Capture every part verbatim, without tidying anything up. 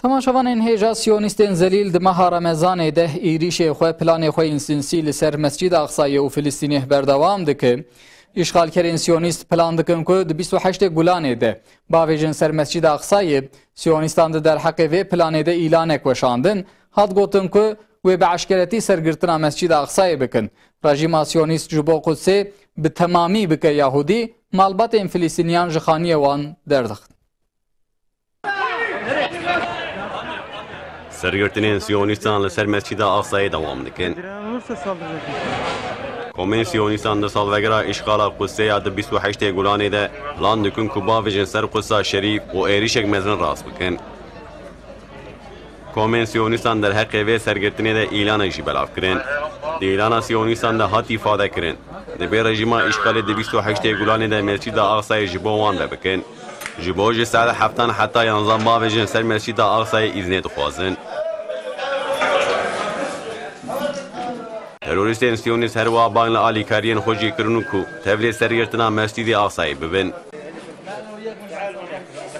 Temaşevanên hêja, siyonîstên zelîl di meha Remezanê de êrîşê xwe, planê xwe yên sinsî li ser Mescîda Aqsayê û Filistînê berdewam dike. Îşxalkerên siyonîst plan dikin ku di bîst û heştê Gulanê de bavêjin ser Mescîda Aqsayê. Siyonîstan di derheqê vê planê de îlanek weşandin. Hat gotin ku wê bi eşkeretî sergirtina Mescîda Aqsayê bikin. Rejîma siyonîst ji bo Qudsê bi temamî bike Yahûdî, malbatên Filistîniyan ji xaniyê wan derdixin. Sergirtinên siyonîstan li ser Mescîda Aqsayê dewam dikin. Komên siyonîstan di salvegera îşxala Qudsê ya di bîst û heştê Gulanê de plan dikin ku bavêjin ser Qudsa Şerîf û êrîşek mezin rast bikin. Komên siyonîstan derheqê vê sergirtinê de îlanek jî belav kirin. Di îlana siyonîstan de hat îfade kirin, dibê rejîma îşxalê di bîst û heştê Gulanê de Mescîda Aqsayê ji bo wan vebikin. Ji bo ji saet heftan heta yanzan bavêjin ser Mescîda Aqsayê îznê dixwazin. Terorîstên siyonîst her wiha bang li alîkariyên xwe jî kirin ku tevlî sergirtina Mescîdê Aqsayê bibin.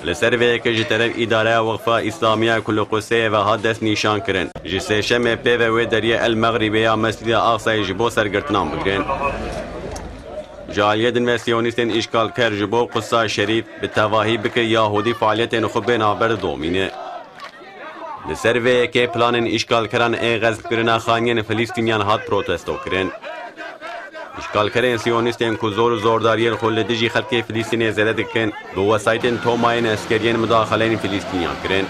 Li ser vê yekê ji teref Îdareya Weqfa Îslamî ya ku li Qudsê ye ve hat destnîşankirin. Ji Sêşemê pê ve wê deriyê El Mexrîbê ya Mescîda Aqsayê ji bo sergirtinan bigirin. Ji aliyê din ve siyonîstên îşgalker ji bo Qudsa Şerîf bi tevahî bike Yahûdî faaliyetên xwe bên navber didomîne. Li ser vê yekê planên îşgalkeran ê xespkirina xaniyên Filistîniyan hat protestokirin. Îşgalkerên siyonîstên ku zor û zordariyên xwe li dijî xelkê Filistînê zêde dikin, bi wesayîtên tomayên eskeriyên mudaxeleyên Filistîniyan kirin.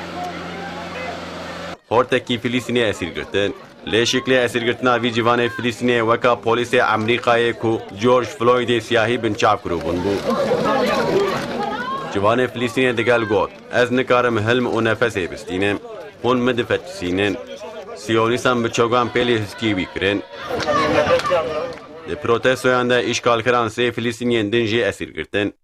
Xortekî Filistînê esîr girtin. Lê şiklê esîrgirtina vî civanê Filistînê weka polîsê Amerîkayê ku George Floydê siyahî binçav kiribûn bû. Civanê Filistînê digel got, "Ez nikarim hilm û nefesê bistînim. Hûn min difetisînin." Siyonîstan bi çogan pêlê hişkî wî kirin. Di protestoyan de îşgalkeran sê Filistîniyên din jî esîr girtin.